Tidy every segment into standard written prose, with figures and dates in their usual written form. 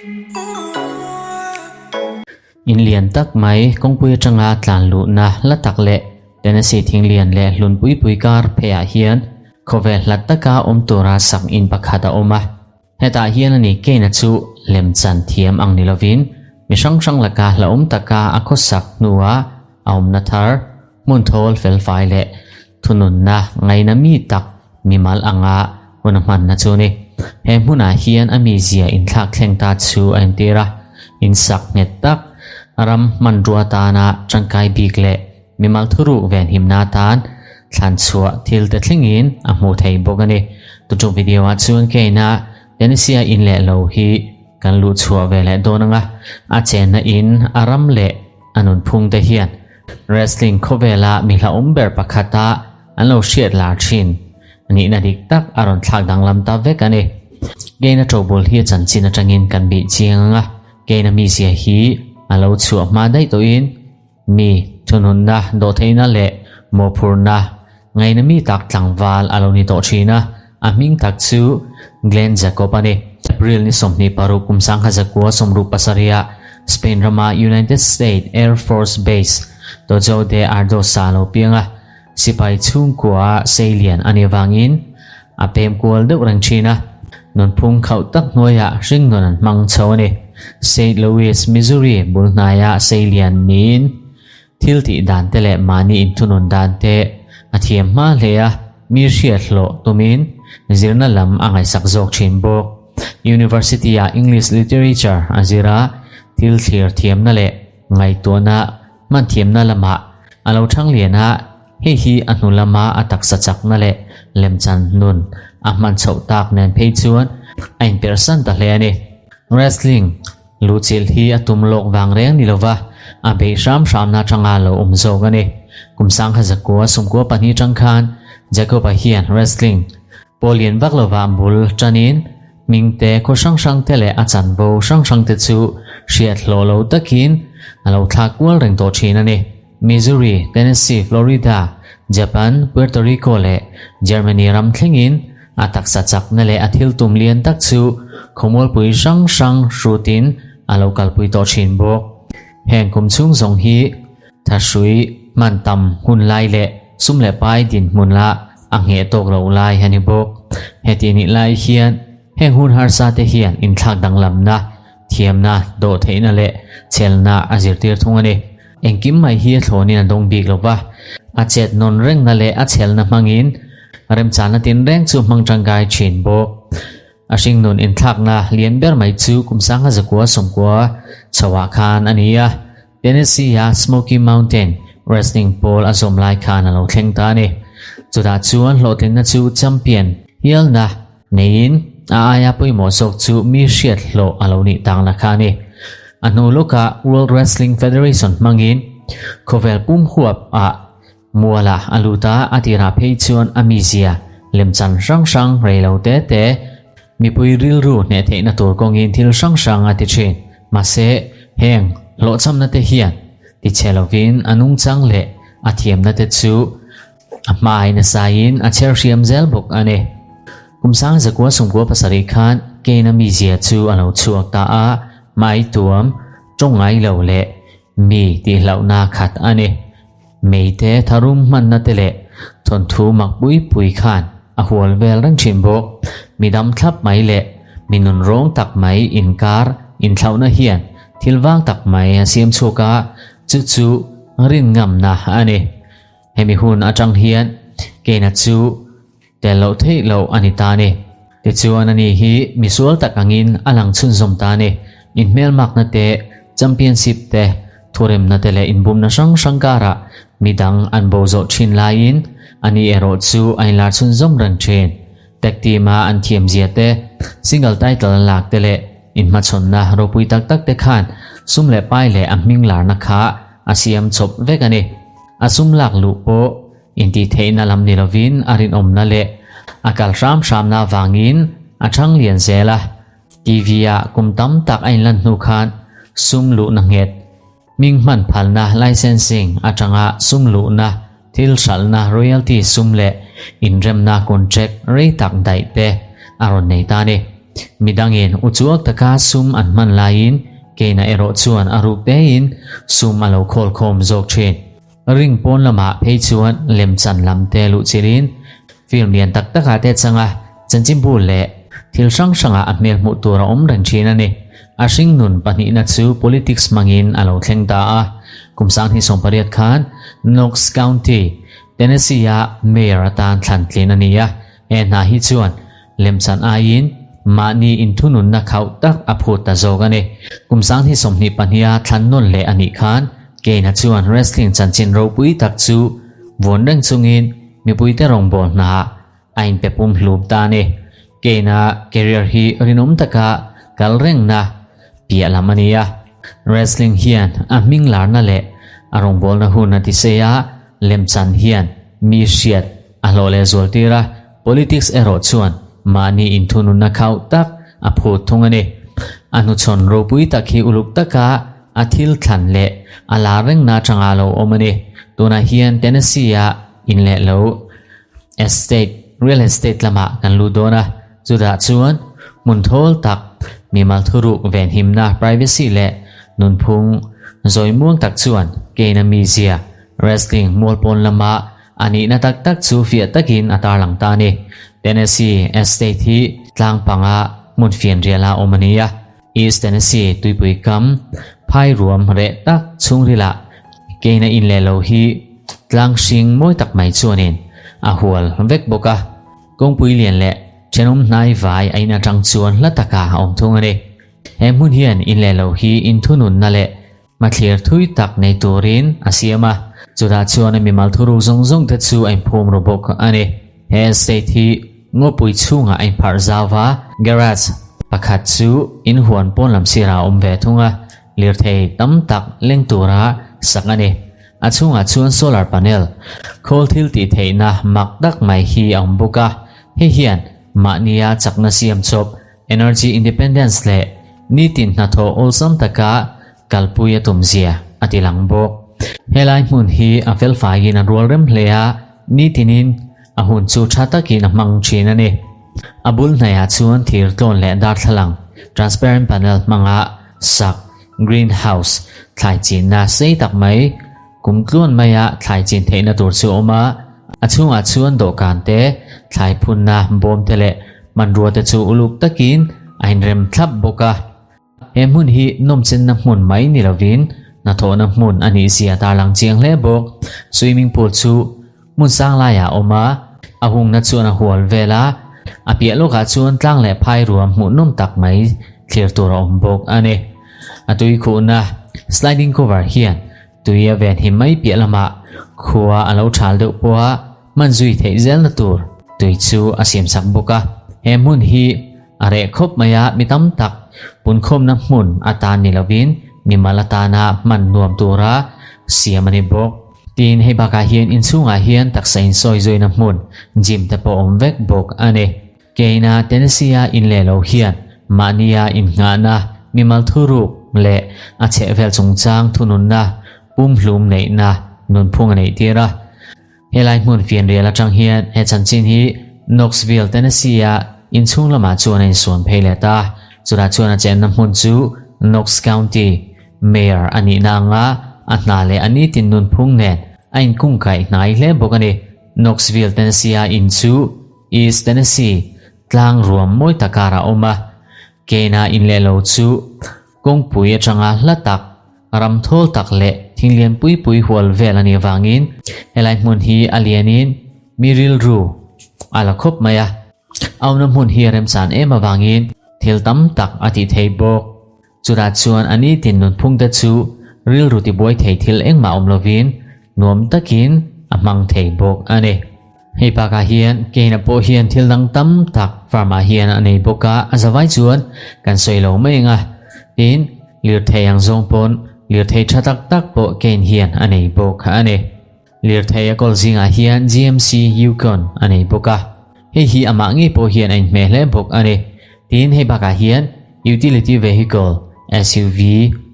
In lian tak mai kawngpui atanga tlan luhna hla tak leh Tennessee thing lian leh hlun pui pui kar pheiah hian khawvel hlat taka awm tura sak in pakhat a awm a. Hetah hian a ni Cain-a chu lemchan thiam ang ni lovin mi hrang hrang laka hlauhawm taka a khawsak hnuah a awmna thar, hmun thawl felfai leh thununna ngaina mi tak mimal anga hun a hmanna chu a ni. He hmunah hian a mizia inthlak thleng ta chu a entir a, insak nghet tak, ram hmanrua atana tangkai bik leh mimal thuruk venhimna atan thlan chhuah thil te thlengin a hmuh thei bawk a ni. Tuṭuk video ah chuan Cain-a Tennessee-a in leh lo hi kan luh chhuah ve leh dawn anga a chenna in a ram leh a nunphung te hian wrestling khawvela mi hlauhawm ber pakhata an lo hriat lar thin nihna dik tak a rawn thlak danglam ta vek a ni. Cain-a ṭobul hi a chanchin atangin kan bih chiang anga Cain-a mizia hi a lo chhuah hma daih tawhin Mi thununna, dawhtheihna leh mawhphurhna ngaina mi tak tlangval a lo ni tawh thin a, a hming tak chu Glenn Jacob a ni. April ni 26 kum 1967 Spain rama United States Air Force Base, Tojo de Ardosa a lo piang a, sipai chhungkua seilian a nih avangin a pem kual deuh reng thin a, nunphung khauh tak hnuaiah hringnun an hmang chho a ni. Saint Louis, Missouri bul hnaia seilian niin thil tih dan te leh mahni inthunun dan te a thiam hma hle a, mi hriat hlawh tumin zirna lam a ngaihsak zawk thin bawk. University-ah English Literature a zir a, thil thlir thiamna leh ngaihtuahna hman thiamna lamah a lo thang lian a, hei hi a hnu lama a taksa chakna leh lemchan nun a hman chhoh tak nen phei chuan a inperhsan ta hle a ni. Wrestling luhchilh hi a tum lawk vang reng ni lova a beih hram hramna atanga lo awm zawk a ni. Kum 1994 atang khan Jacob-a hian wrestling pawh lian vak lova bul tanin Hmingte khaw hrang hrang te leh a chanvo hrang hrang te chu hriat hlawh lo takin a lo thlak kual reng tawh thin a ni. Missouri, Tennessee, Florida, Japan, Puerto Rico leh Germany ram thlengin a taksa chakna leh a thil tum lian tak chu khawmualpui hrang hrang hrutin a lo kalpui tawh thin bawk. Heng kum chhung zawng hi thahrui hman tam hun lai leh sum leh pai dinhmun la a ngheh tawk loh lai a ni bawk. Heti nih lai hian heng hun harsa te hian inthlak danglamna, thiamna, dawhtheihna leh chelna a zirtir thung a ni. Engkim mai hi a thlawnin a dawng bik lo va, a chet nawn rengna leh a chelna hmangin remchana tinreng chu hmang tangkai thin bawk. A hringnun inthlakna lian ber mai chu kum 1990 chhoah khan a ni a. Tennessee-a Smoky Mountain Wrestling pawl a zawm lai khan a lo thleng ta a ni. Chutah chuan hlawhtlinna chu champion hialna neiin a aia pawimawh zawk chu mi hriat hlawh a lo nih takna kha a ni. A hnu lawkah World Wrestling Federation hmangin khawvel pum huap ah mualah a lut a, a tirah phei chuan a mizia lemchan hrang hrang rei lo te te mipui rilru hneh theihna tur kawngin thil hrang hrang a ti thin. Mahse, heng hlawhchhamna te hian tichhe lovin a nungchang leh a thiamna te chu a hmai nasaiin a chher hriam zel bawk a ni. Kum 1997 khan Kane-a mizia chu a lo chhuak ta a, hmai tuam, tawng ngai lo leh mi tihhlauhna khat a ni. Meite tharum hmanna te leh thawnthu mak pui pui khan a hual vel reng thin bawk. Mi dam thlap mai leh mi nun rawng tak mai inkar inthlauhna hian thil vang tak mai a siam chhuak a, chu chu rin ngamna a ni. Hemi hun atang hian Kena chu tel loh theih loh a ni ta a ni. Tichuan ani hi misual tak angin a lang chhunzawm ta a ni. Inhmelmakna te, championship te, thuremna te leh inbumna hrang hrang karah midang an bo zawh thin laiin ani erawh chu a inlar chhunzawm reng thin. Tag team-a an thiamzia te, single title an lak te leh inhmachhawnna ropui tak tak te khan sum leh pai leh a hming larna kha a siam chawp vek a ni. A sum lak luh pawh Intihtheihna lam ni lovin a rinawmna leh a kal hram hramna avangin a chhang lian zel a. TV-ah kum tam tak a inlan hnu khan sum luhna nghet, hming hman phalna, licensing, atanga sum luhna, thil hralhna, royalty sum leh inremna contract rei tak daih te a rawn nei ta a ni. Midangin uchuak taka sum an hman laiin Kane-a erawh chuan a ruk tein sum a lo khawl khawm zawk thin. Ring pawn lamah phei chuan lemchan lam te luh chilhin film lian tak takah te changa chanchinbu leh thil hrang hrangah a hmel hmuh tur a awm reng thin a ni. A hringnun pahnihna chu politics hmangin a lo thleng ta a. Kum 2018 khan Knox County, Tennessee-a mayor atan thlan tlin a ni a. He hna hi chuan lemchan aiin mahni inthununna khauh tak a phut ta zawk a ni. Kum 2022-a thlan nawn leh a nih khan Kane-a chuan wrestling chanchin ropui tak chu vawn reng chungin mipuite rawngbâwl hnaah a inpe pum hlum ta a ni. Kane-a career hi rinawm taka kal rengna piah lam a ni a. Wrestling hian a hming larna leh a rawngbâwlna hun a tisei a, lemchan hian mi hriat A hlawh leh zual tir a, politics erawh chuan mahni inthununna khauh tak a phut thung a ni. A hnuchhawn ropui tak hi uluk taka a thil thlan leh a lar rengna atanga lo awm a ni. Tunah hian Tennessee-a in leh lo estate, real estate lamah kan lut dawn a, chutah chuan hmun thawl tak, mimal thuruk venhimna, privacy, leh nunphung zawi muang tak chuan Kane-a mizia, wrestling mualpawn lama A nihna tak tak chu fiah takin a tarlang ta a ni. Tennessee Estate hi tlang panga hmun fianriala awm a ni a. East Tennessee tuipui kam phai ruam reh tak chhungrilah keina in leh lo hi tlang hring mawi tak mai chuanin a hual vek bawk a. Kawngpui lian leh thenawm hnai vai a in atang chuan hla taka a awm thung a ni. He hmun hian in leh lo hi inthununna leh Hmathlir thui tak nei turin a siam a, chutah chuan a mimal thuruk zawng zawng te chu a inphum ru bawk a ni. He estate hi ngawpui chhungah a inpharh zau va, garage pakhat chu inhuan pawn lam sirah a awm ve thung a, lirthei tam tak leng tura sak a ni. A chhungah chuan solar panel, khawl thil tih theihna mak tak mai hi a awm bawk a, hei hian mahnia chakna siam chawp Energy Independence leh nitin hnathawh awlsam taka kalpui a tum zia a ti lang bawk. Helai hmun hi a felfaiin a rual rem hle a, nitinin a hun chu tha takin a hmang thin a ni. A bul hnaiah chuan thir tlawn leh darthlalang, transparent panel, hmanga sak greenhouse thlai chinna sei tak mai kum tluan maia thlai chin theihna tur chu a awm a, a chhungah chuan dawhkan te, thlai phunna bawm te leh hmanrua te chu uluk takin a inrem thlap bawk a. He hmun hi nawmchenna hmun mai ni lovin hnathawhna hmun a nih zia tarlang chiang hle bawk. Swimming pool chu hmun sang laiah a awm a, a hungna chuan a hual vel a, a piah lawkah chuan tlang leh phai ruam hmuhnawm tak mai thlir tur a awm bawk a ni. A tui khuhna sliding cover hian tui a ven him mai piah lamah khua a lo thal deuh pawh a hman zui theih zelna tur tui chu a siamsak bawk a. He hmun hi a reh khawp mai a, mi tam tak punkhawmna hmun atan ni lovin mimal atana hman nuam tura siam a ni bawk. Tin, hei bakah hian inchhungah hian taksa insawi zuina hmun, gym te pawh awm vek bawk a ni. Keina Tennessee-a in leh lo hian mahnia innghahna, mimal thuruk leh a chhehvel chungchang thununna pumhlum neihna nunphung a neihtir a. Helai hmun fianrial atang hian he chanchin hi Knoxville, Tennessee-a inchhung lamah chuan a insuan phei leh ta. Chutah chuan a chenna hmun chu Knox County Mayor a nihna anga a hna leh a nitin nunphung nen a inkungkaih hnai hle bawk a ni. Knoxville, Tennessee-a in chu East Tennessee tlang ruam mawi tak karah a awm a. Kane-a in leh lo chu kawngpui atanga hla tak, ram thawl tak leh thing lian pui pui hual vel a nih avangin helai hmun hi a lianin mi rilru a la khawp mai a. A awmna hmun hi a remchan em avangin thil tam tak a tih thei bawk. Chutah chuan a nitin nunphungte chu rilru tibuai thei thil engmah awm lovin nuam takin a hmang thei bawk a ni. Hei bakah hian Kane-a pawh hian thil dang tam tak farm-ah hian a nei bawk a, a zavai chuan kan sawi lo mai ang a. Tin, lirthei ang zawng pawn lirthei tha tak tak pawh Kane hian a nei bawk a ni. Lirthei a kawl zingah hian GMC Yukon a nei bawk a, hei hi amah ngei pawh hian a inhmeh hle bawk a ni. Tin, hei bakah hian utility vehicle, SUV,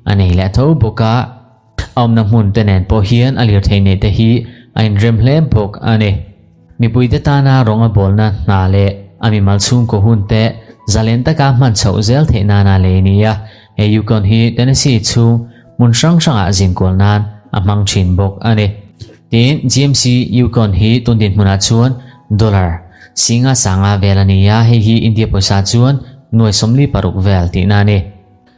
a nei leh tho bawk a, a awmna hmun te nen pawh hian a lirthei neih te hi a inrem hle bawk a ni. Mipuite tana rawng a bawlna hna leh a mimal chhungkaw hun te zalen taka hman chhoh zel theih nana lei a ni a. He Yukon hi Tennessee chhung hmun hrang hrangah zin kual nan a hmang thin bawk a ni. Tin, GMC Yukon hi tun dinhmunah chuan dollar singa sanga vel a ni a, hei hi India pawisa chuan nuai 46 vel tihna a ni.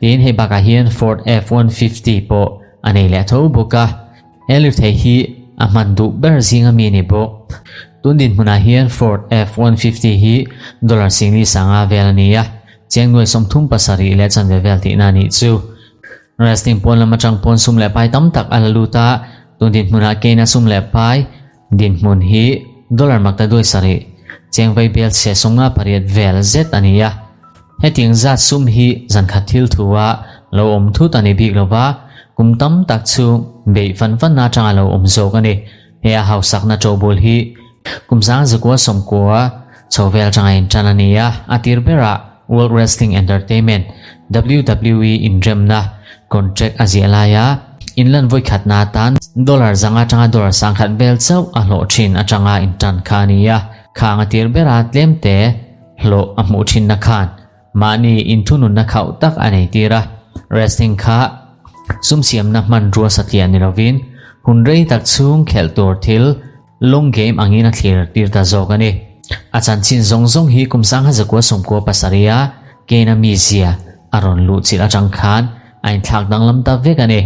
Tin, hei bakah hian Ford F-150 pawh a nei leh tho bawk a. He lirthei hi a hman duh ber zinga mi a ni bawk. Tun dinhmunah hian Ford F-150 hi dollar singli sanga vel a ni a, cheng nuai 37 leh chanve vel tihna a nih chu. Wrestling pawn lam atang pawn sum leh pai tam tak a la lut a, tun dinhmunah Kane-a sum leh pai dinhmun hi dollar makta duai sarih, cheng vai bel chhe 58 vel zet a ni a. Hetiang zat sum hi zankhat thil thu a lo awm thut a ni bik lo va, kum tam tak chu beih fan fan atanga lo awm zawk a ni. He a hausakna ṭobul hi kum 1990 chho vel atanga inṭan a ni a, a tir berah World Wrestling Entertainment, WWE, inremna contract a ziah laia inlan vawikhatna atan dollar 500 atanga dollar 1000 vel chauh a hlawh ṭhin atanga inṭan kha a ni a, khang a tir bera tlemte hlawh a hmuh thinna khan mahni inthununna khauh tak a nei tir a. Wrestling kha sum siamna hmanrua satliah ni lovin hun rei tak chhung khelh tur thil long game angin a thlir tir ta zawk a ni. A chanchin zawng zawng hi kum 1997 a Kane-a mizia a rawn luh chilh atang khan a inthlak danglam ta vek a ni.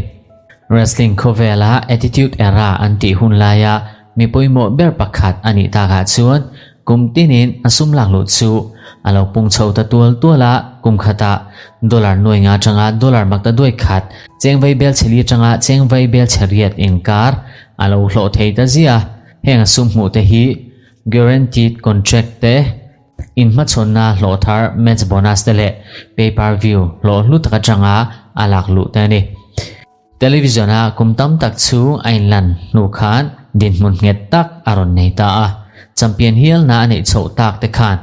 Wrestling khawvela Attitude Era an tih hun laia mi pawimawh ber pakhat a nih takah chuan kum tinin a sum lak luh chu a lo pung chho ta tual tual a, kum khatah dollar nuai nga atanga dollar makta duai khat, cheng vai bel chhe li atanga cheng vai bel chhe riat inkar a lo hlawh thei ta ziah a. Heng a sum hmuh te hi guaranteed contract te, inhmachhawnna hlawh thar match bonus te leh pay per view hlawh hlu tak atanga a lak luh te a ni. Television-a kum tam tak chhung a inlan hnu khan dinhmun nghet tak a rawn nei ta a, champion hialna a neih chhoh tak te khan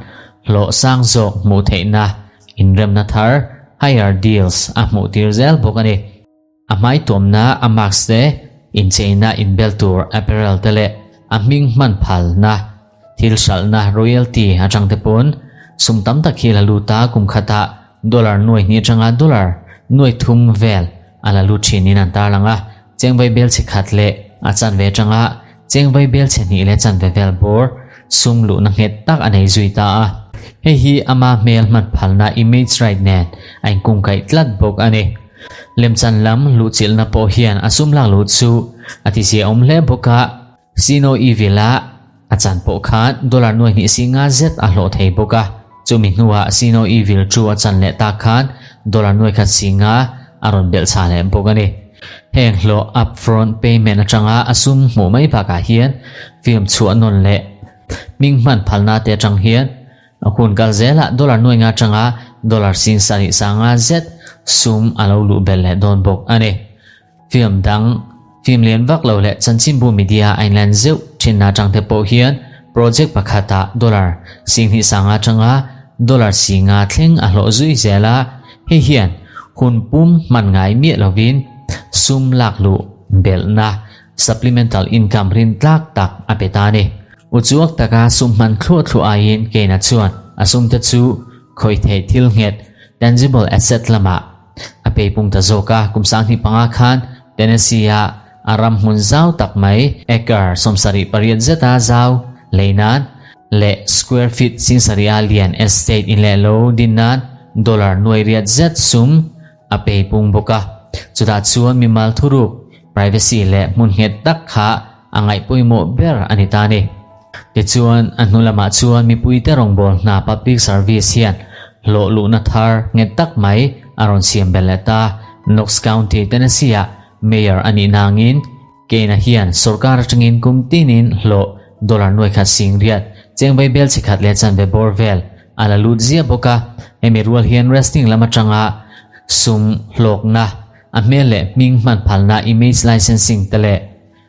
hlawh sang zawk hmuh theihna inremna thar, higher deals, a hmuh tir zel bawk a ni. A hmaituamna a mask te, incheina inbel tur apparel te leh a hming hman phalna thil hralhna royalty atang te pawn sum tam tak hi la lut a, kum khatah dollar nuai hnih atanga dollar nuai thum vel a la lut thinin an tarlang a, cheng vai bel chhe khat leh a chanve atanga cheng vai bel chhe hnih leh chanve vel bawr sum luhna nghet tak a nei zui ta a. Hei hi ama hmel hman phalna image right nen a inkungkaih tlat bawk a ni. Lemchan lam luhchilhna pawh hian a sum lak luh chu a tiziaawm hle bawk a, Sino Evil-a a chan pawh khan dollar nuai hnih si nga zet a hlawh thei bawk a, chumi hnuah Sino Evil chu a chan leh tak khan dollar nuai khat si nga a rawn belh chha leh bawk a ni. Heng hlawh upfront payment atanga a sum hmuh mai bakah hian film chhuah nawn leh hming hman phalna te atang hian A hun kal zelah dollar nuai nga atanga dollar sing sarih sanga zet sum a lo luh belh leh dawn bawk a ni. Film dang, film lian vak lo leh chanchinbu media a inlan zeuh thinna atang te pawh hian project pakhatah dollar sing hnih sanga atanga dollar singa thleng a hlawh zui zel a, hei hian hun pum hman ngai miah lovin sum lak luh belhna supplemental income rin tlak tak a pe ta a ni. Uchuak taka sum hman thluah thluah aiin Kane-a chuan a sumte chu khawih theih thil nghet, tangible asset, lamah a peipung ta zawk a. Kum 25 khan Tennessee-a a ram hmun zau tak mai, acre 78 zeta zau lei nan leh square feet 70,000 a lian estate in leh lo din nan dollar nuai riat zet sum a peipung bawk a. Chutah chuan mimal thuruk, privacy, leh hmun nghet tak kha a ngaih pawimawh ber a ni ta a ni. Tichuan, a hnu lamah chuan mipuite rawngbâwl hna public service hian hlawh luhna thar nghet tak mai a rawn siam belh leh ta. Knox County, Tennessee-ah Mayor a nih nangin Kane-a hian sorkar atangin kum tinin hlawh dollar nuai khat sing riat, cheng vai bel chhe khat leh chanve bawr vel a la lut ziah bawk a. Hemi rual hian wrestling lam atanga sum hlawkna, a hmel leh hming hman phalna image licensing te leh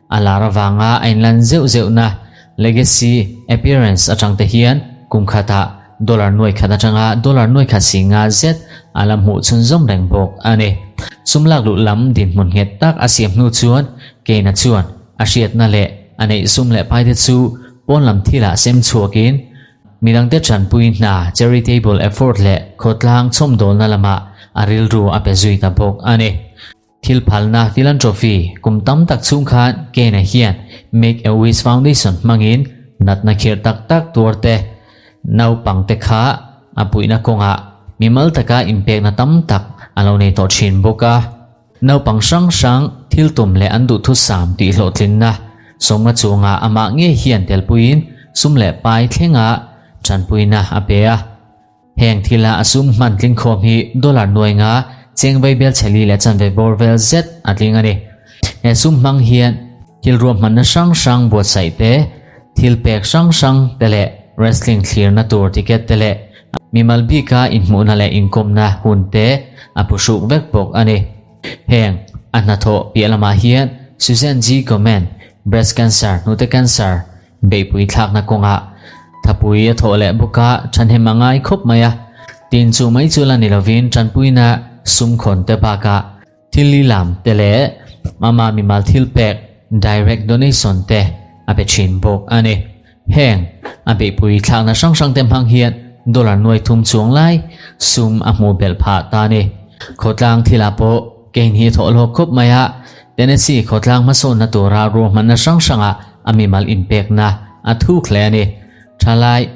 a lar avanga a inlan zeuh zeuhna legacy appearance atang te hian kum khatah dollar nuai khat atanga dollar nuai khat si nga zet a la hmuh chhunzawm reng bawk a ni. Sum lak luh lam dinhmun nghet tak a siam hnu chuan Kane-a chuan a hriatna leh a neih sum leh pai te chu pawn lam thilah sem chhuakin. Midangte tanpui hna, charitable effort leh khawtlang chhawmdawlna lamah a rilru a pe zui ta bawk a ni. Thil phalna, philanthropy, kum tam tak chhung khan Kane-a hian Make a Wish Foundation hmangin natna khirh tak tak tuar te, naupangte kha a puihna kawngah mimal taka inpekna tam tak a lo nei tawh thin bawk a. Naupang hrang hrang thil tum leh an duhthusam tih hlawhtlinna sawmna chungah amah ngei hian telpuiin sum leh pai thlenga tanpuina a pe a. Heng thila a sum hman tlingkhawm hi dollar nuai nga cheng vaibel chheli leh chanve bawr vel zet a tling a ni. He sum hmang hian thil ruahmanna hrang hrang buatsaih te, thil pek hrang hrang te leh wrestling thlirna tur ticket te leh mimal bika inhmuhna leh inkawmna hun te a pu hruk vek bawk a ni. Heng a hnathawh piah lamah hian Suzanne G. Komen, breast cancer, hnute cancer, Beihpui thlakna kawngah thapui a thawh leh bawk a, ṭhanhem a ngai khawp mai a. Tin chu mai chu la ni lovin ṭanpuina sum khawn te bakah thil li lam te leh mama mimal thil pek, direct donation, te a pe ṭhin bawk a ni. Heng a beihpui thlakna hrang hrang te hmang hian dollar nuai thum chuang lai sum a hmuh belh phah ta a ni. Khawtlang thilah pawh kein hi a thawh hlawk khawp mai a, Tennessee khawtlang hmasawnna tura ruahmanna hrang hrangah a mimal inpekna a thuk hle a ni. Thalai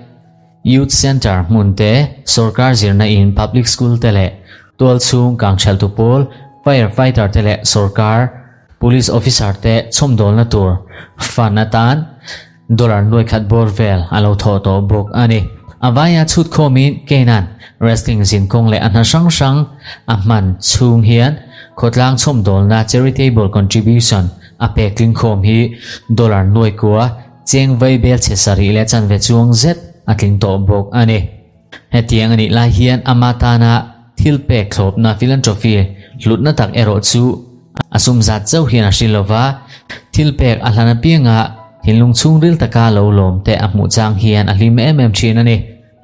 Youth Centre hmun te, sorkar zirna in public school te leh tualchhung kangtheltu pawl, fire fighter te leh sorkar police officer te chhawmdawlna tur fund atan Dollar nuai khat bawr vel a lo thawh tawh bawk a ni. A vaia chhut khawmin Kenan wrestling zinkawng leh a hna hrang hrang a hman chhung hian khawtlang chhawmdawlna charitable contribution a pek tling khawm hi dollar nuai kua cheng vai bel chhe sarih leh chanve chuang zet a tling tawh bawk a ni. Hetiang a nih lai hian ama tana thil pek thlawpna philanthropy hlutna tak erawh chu a sum zat chauh hian a hri lova, thil pek a hlan apianga thinlung chhungril taka lo lawm te a hmuh chang hian a hlim em em thin a ni.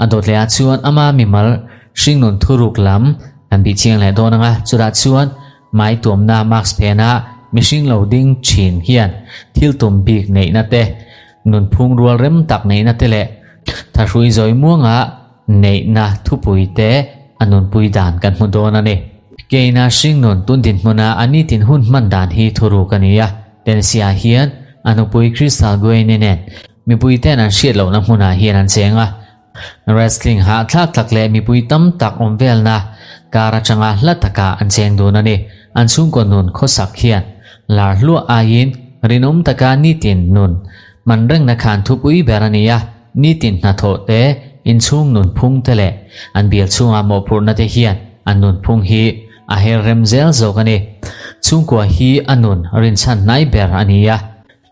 A dawt leh ah chuan ama mimal hringnun thuruk lam kan bih chiang leh dawn anga chutah chuan mai tuamna mask phena mihring lo ding thin hian thil tum bik neihna te Nunphung rual rem tak neihna te leh thahrui zawi muanga neihna thupui te a nunpui dan kan hmu dawn a ni. Keina hringnun tun dinhmuna a nitin hun hman dan hi thuruk a ni a, Tennessee-ah hian a nupui Crystal Guene nen mipui ten an hriat lohna hmunah hian an cheng a. Wrestling hahthlak tak leh mipui tam tak awm velna kar atanga hla takah an cheng dun a ni. An chhungkaw nun khawsak hian lar hluah aiin rinawm taka nitin nun hman rengna khan thupui ber a ni a, nitin hnathawh te, inchhung nunphung te leh an bial chhunga mawhphurhna te hian an nunphung hi a her rem zel zawk a ni. Chhungkua hi a nun rinchhan hnai ber a ni a,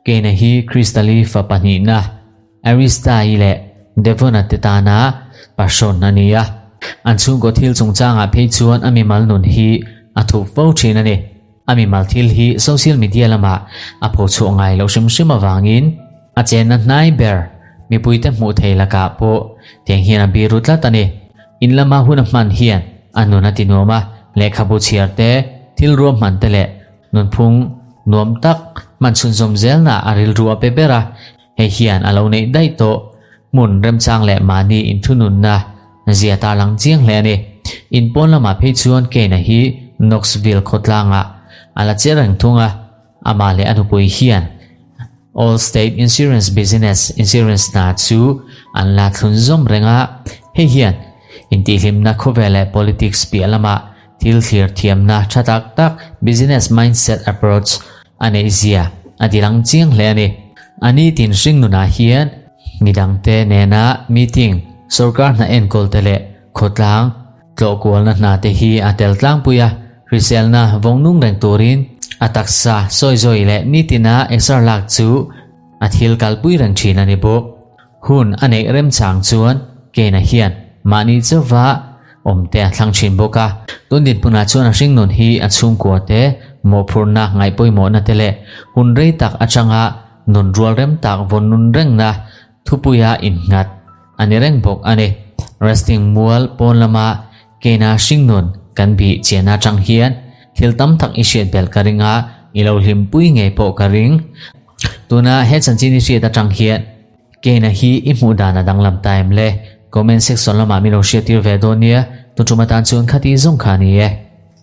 Keina hi Kristali fa pahnihna Arista-i leh Devon-a te tana pahrawn a ni a. An chhungkaw thil chungchangah phei chuan a mimal nun hi a thup fo thin a ni. A mimal thil hi social media lamah a phochhuah ngai loh hrim hrim avangin a chenna hnai ber mipuite hmuh thei lakah pawh tiang hian a biru tlat a ni. In lama hun a hman hian a nun a tinuam a, lehkhabu chhiar te, thil ruahman te leh Nunphung nuam tak hman chhunzawm zelna a rilru a pe ber a, hei hian a lo neih daih tawh hmun remchang leh mahni inthununna zia tarlang chiang hle a ni. In pawn lamah phei chuan Kane-a hi Knoxville khawtlangah a la che reng thung a, amah leh a nupui hian Allstate Insurance Business Insurance hna chu an la thlunzawm reng a, hei hian intihhlimna khawvel leh politics piah lamah Thil thlir thiamna tha tak tak business mindset approach a neih zia a ti lang chiang hle a ni. A nitin hring nunah hian midangte nena meeting, sorkar hna enkawl te leh khawtlang tlawhkualna hna te hi a tel tlangpui a, hriselna vawng nung reng turin a taksa sawizawi leh nitina exer lak chu a thil kalpui reng thin a ni bawk. Hun a neih remchang chuan Kane-a hian mahni chauva awmte a thlang thin bawk a. Tun dinhmunah chuan a hringnun hi a chhungkua te, mawhphurhna, ngaihpawimawhna te leh hun rei tak atanga nun rual rem tak vawn nun rengna thupuia innghat a ni reng bawk a ni. Wrestling mual pawn lama Kane-a hringnun kan bih chian atang hian thil tam tak i hriat belh ka ring a, i lo hlimpui ngei pawh ka ring. Tuna he chanchin i hriat atang hian. Kane-a hi i hmuh dan a danglam ta em le? Comment section lamah min lo hriattir ve dawn nia, tun tum atan chuan khati zawng kha a ni e.